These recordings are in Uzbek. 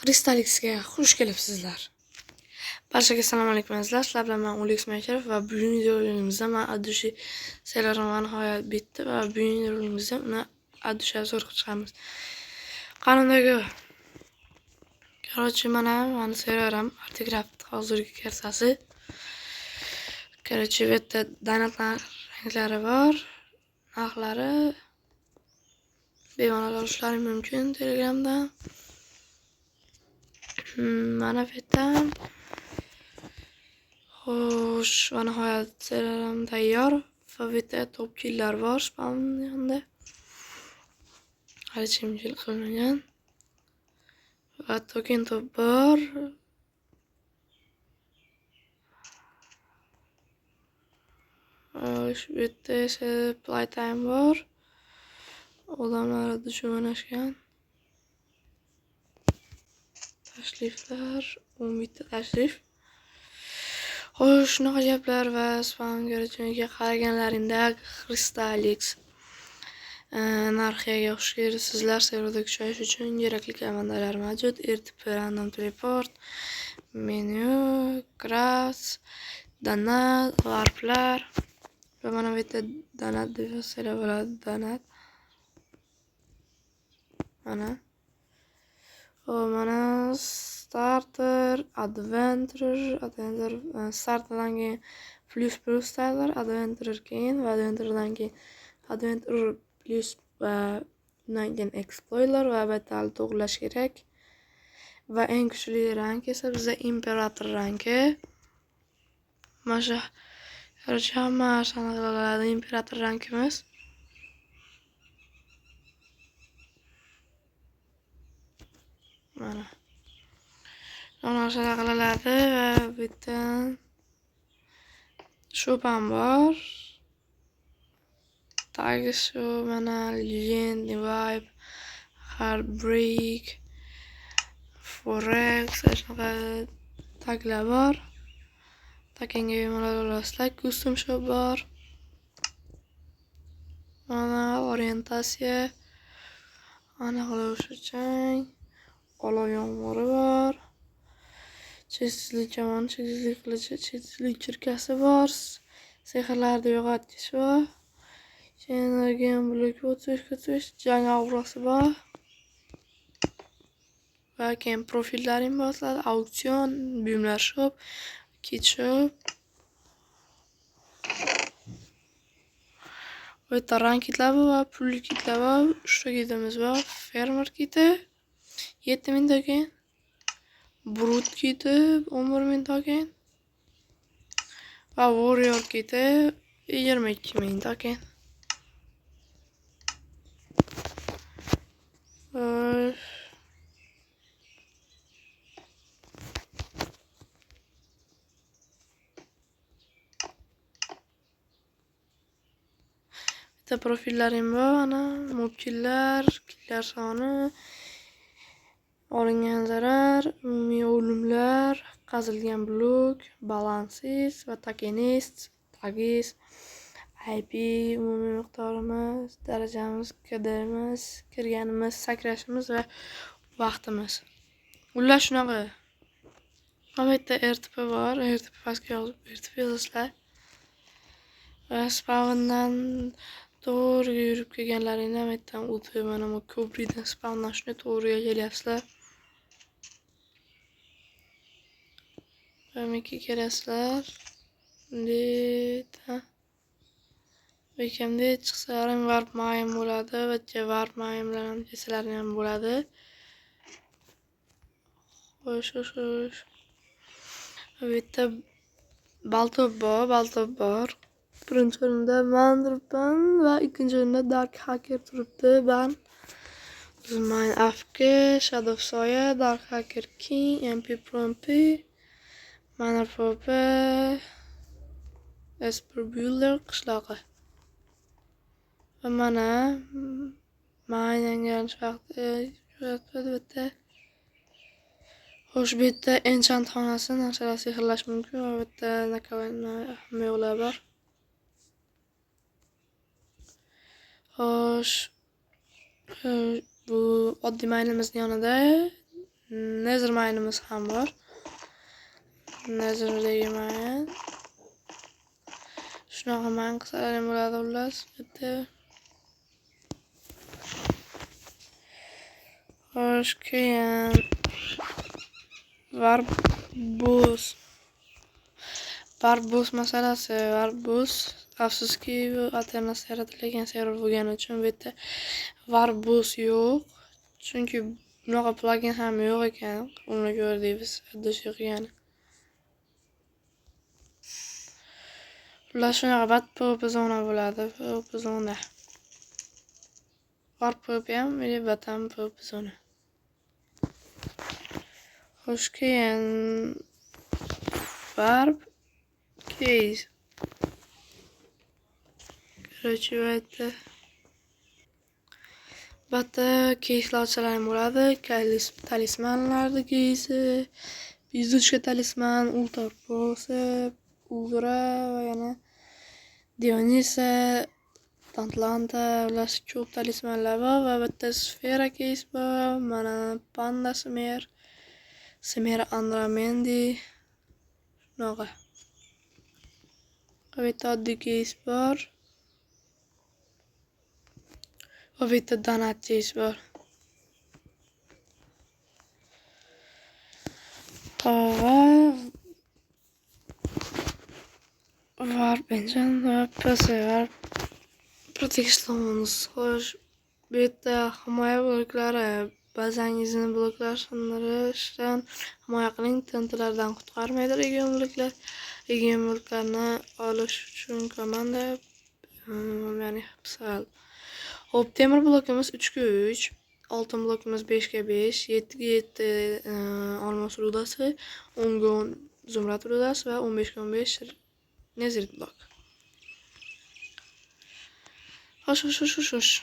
Crystalix'ga xush kelibsizlar. Barchaga assalomu alaykum azizlar. Sizlar bilan men Ulix Makarov va bugungi videoligimizda men Adushi serverim va nihoyat bitdi va bugungi videoligimizda uni Adusha zo'r qilib chiqamiz. Qanundagi Короче, mana mani serverim Articraft hozirgi kartasi. Короче, bu yerda donatlar ranglari bor. Narxlari bemalol olishlari mumkin Telegramdan. Mana bu yerda. Xo'sh, va nihoyat serverim tayyor. Va bu yerda top killlar bor spam yonida. Hali hech kim qilmagan. Va token top bor. Xo'sh, bu yerda esa playtime bor. Odamlar dushman o'ynashgan. Tashriflar, 11 ta tashrif. Xo'sh, shunaqa gaplar va spam garajga qaraganlaringda Crystalix narxiga xush kelibsizlar. Serverda kuchayish uchun kerakli komandalar mavjud. RTP random teleport, menu, crafts, donat, warplar va mana bu yerda donat deb yozsalar bo'ladi, donat. Mana. Mana starter, adventurer, adventure starterdan keyin plus plus starter, adventurer keyin va adventurerdan keyin adventurer plus va undan keyin explorer va albatta hali to'g'rilash kerak. Va eng kuchli rang esa bizda imperator rangi. Mana shu, короче, hamma narsani qila oladi imperator rankimiz. Mana. Shu narsalar qiladi va bu yerdan shop ham bor. Tagi shu mana Legend, Vibe, Heartbreak, Forex shunaqa taglar bor. Takenga bemalol olasizlar. Custom shop bor. Mana orientatsiya aniqlash uchun olov yomg'iri bor. Cheksizlik kamoni, cheksizlik qilichi, cheksizlik chirkasi bor. Sehrlarni yo'qotish bor. Keyin blok 35 jang aurasi bor. Va keyin profillaring bosiladi, auksion, buyumlar shop, kit shop. Bu yerda rang kitlar bor va pulli kitlar bor. 3 ta kitimiz bor. Fermer kiti 7000 token, Brut kiti 11000 token va Warrior kiti 22000 token. Bitta profillarim bor, ana mobkillar, killar soni, olingan zarar, umumiy o'limlar, qazilgan blok, balansiz va tokenist, tagis, IP, umumiy miqdorimiz, darajamiz, KDimiz, kirganimiz, sakrashimiz va vaqtimiz. Ular shunaqa. Mana bu yerda RTP bor, RTP pastga yozib, RTP yozasizlar. Va spawndan to'g'riga yurib kelganlaringda bu yerdan o'tib, mana bu ko'prikdan spawndan shunday to'g'riga kelyapsizlar. Va bu yerga kelasizlar. Bunday Bekamda chiqsalaring warp mine bo'ladi va warp mine bilan ham kelsalaring ham bo'ladi. Xo'sh, xo'sh, xo'sh. Bu yerda baltob bor, baltob bor. Birinchi o'rinda men turibman va ikkinchi o'rinda Dark Hacker turibdi. Ben Mine AFK, Shadow Soya, Dark Hacker King, MP Pro MP, Miner Pro P, Esper Builder qishlog'i. Va mana mine yangilanish vaqti ko'rsatadi bu yerda. Xo'sh, bu yerda enchant xonasi, narsalar sehrlash mumkin va bu yerda nakovальня hamma yo'qlar bor. Xo'sh, bu oddiy maynimizning yonida Nether mine'imiz ham bor. Nether'dagi mine. Shunaqa mine qilsalar ham bo'ladi xullas. Bitta. Xo'sh, keyin Warp Boss masalasi. Warp Boss afsuski bu Aternosda yaratilgan server bo'lgani uchun bu yerda Warp Boss yo'q. Chunki bunaqa plugin ham yo'q ekan. Uni ko'rdik biz dusha qilgani. Xullas shunaqa bat PvP zona bo'ladi. PvP zona. Warp PvP ham или Batam PvP zona. Xo'sh, keyin Warp Case. Короче, bu yerda Batta кейslar ochsalar ham bo'ladi. Talismanlarni кейsi, Bizduchka talisman, Ultra Prosi, Ultra va yana Dionisa, Atlanta, ular ko'p talismanlar bor va bitta sfera кейs bor. Mana Panda Smer, Smer Andramendi shunaqa. Va bitta oddiy кейs bor. Va bitta donat кейs bor. Va Warp Engine va PC Warp Protections. Xo'sh, bu yerda himoya bloklari, bazangizni bloklar sindirishdan himoya qiling, TNTlardan qutqarmaydi region bloklar. Region bloklarni olish uchun komanda, ya'ni psal. Xo'p, temir blokimiz 3 ga 3, oltin blokimiz 5 ga 5, 7 ga 7 olmos rudasi, 10 ga 10 zumrad rudasi va 15 ga 15 nezerit blok. Xo'sh, xo'sh, xo'sh, xo'sh, xo'sh.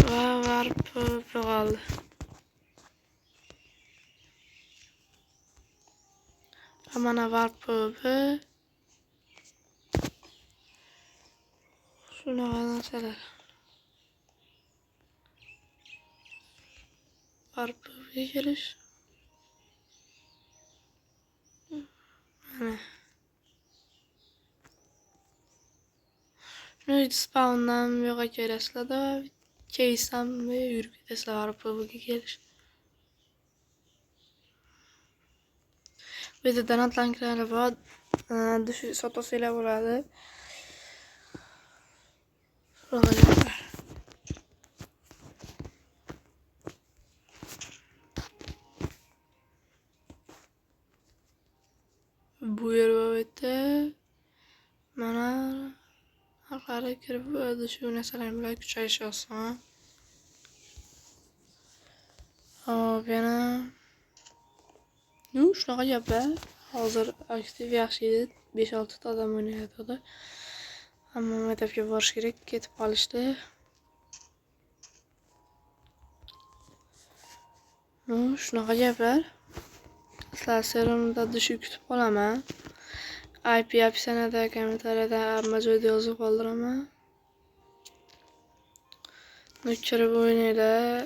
Va warp qoldi. Mana warp PvP. Shunaqa narsalar. Warp PvPga kelish. Mana. Shuni spawndan bu yoqqa kelasizlarda, casedan yurib ketasizlar Warp PvPga kelish. Bu yerda donat lanklari bor. Sota olsanglar bo'ladi. Bu yer va bu yerda mana narxlari kirib shu narsalar bilan kuchayish oson. Hop, yana shunaqa gaplar. Hozir aktiv yaxshi edi. 5-6 ta odam o'ynayotgandi. Ammo maktabga borish kerak, ketib qolishdi. Shunaqa gaplar. Sizlar serverimda dushi kutib qolaman. IP описаниеda, kommentariyada hamma joyda yozib qoldiraman. Kirib o'ynanglar.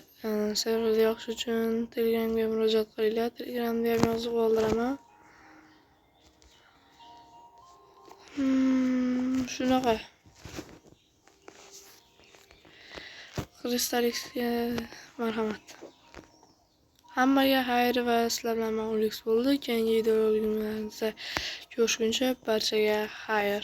Serverda yoqish uchun Telegramga murojaat qilinglar. Telegramda ham yozib qoldiraman. Shunaqa. Kristallikga marhamat. Hammaga xayr va sizlar bilan men Ulix bo'ldi. Keyingi videolarimizda ko'rishguncha barchaga xayr.